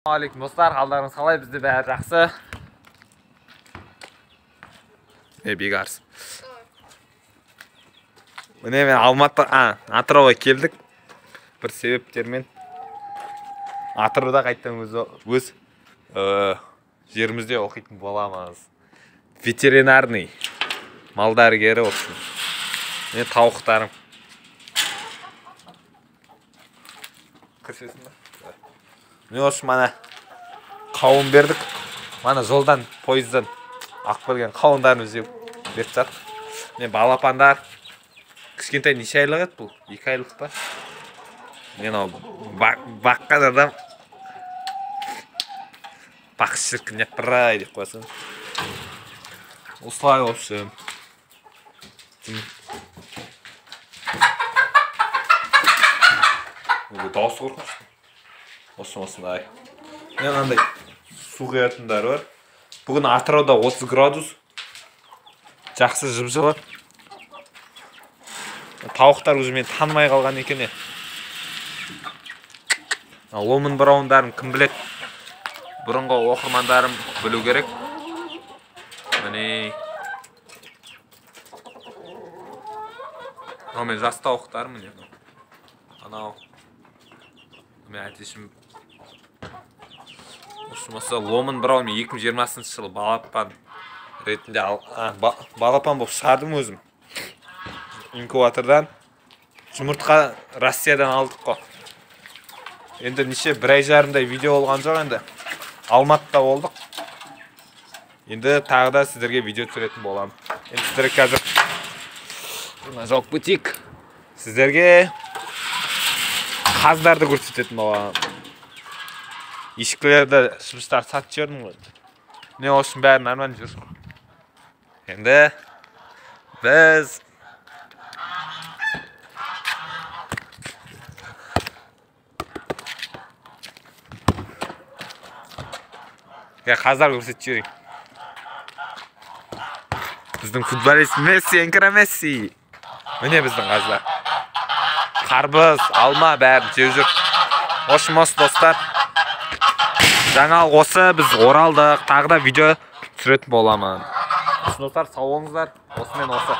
Алейкум достар, қалдарыңыз қалай? Бізде бәрі жақсы. Бегарс. Міне мен Алматы, Атырауға келдік. Бір себептермен. Атырауда қайтадан өз жерімізде оқитын боламыз. Ветеринарный мал дәрігері болсын. Міне тауықтарым. Кірсесің ба? Міне осы мана қауын бердік. Мана жолдан, пойыздан алып келген қауындарымызды жеп беріп тастадық. Міне балапандар. Кішкентай неше айлық еді бұл? 2 айлық па? Мен ол баққан адам бақ шіркін япырай деп қоясың. Осылай в общем. Дауысы қорқынышты. Осындай. Міне мынандай су құятындар бар. Бүгін Атырауда 30 градус. Жақсы жып-жылы. Тауықтар уже мені танымай қалған екен. Ломын браундарым кім біледі? Бұрынғы оқырмандарым білу керек. Міне. Мынау мен жас тауықтарым міне. Анау. Мен әтешім. Осы Ломын браун мен 2020 жылы балапан ретінде балапан болып шығардым өзім. Инкубатордан жұмыртқа Россиядан алдық қой. Енді неше бір ай жарымдай видео болған жоқ енді. Алматыда болдық. Енді тағы да сіздерге видео түсіретін боламын. Енді сіздерге қазір мына жауып кетейік. Сіздерге қаздарды көрсететін боламын. Ешкілерді, шыбыштарды сатып жібердім ғой. Міне осының бәрі нормально жүр. Енді біз қаздар көрсетіп жіберейік. Біздің футболист Месси, Энкра Месси. Міне біздің қаздар. Қарбыз, алма бәрін жеп жүр. Осы достар. Жаңалық осы, біз оралдық. Тағы да видео түсіретін боламын. Достар, сау болыңыздар. Осымен осы.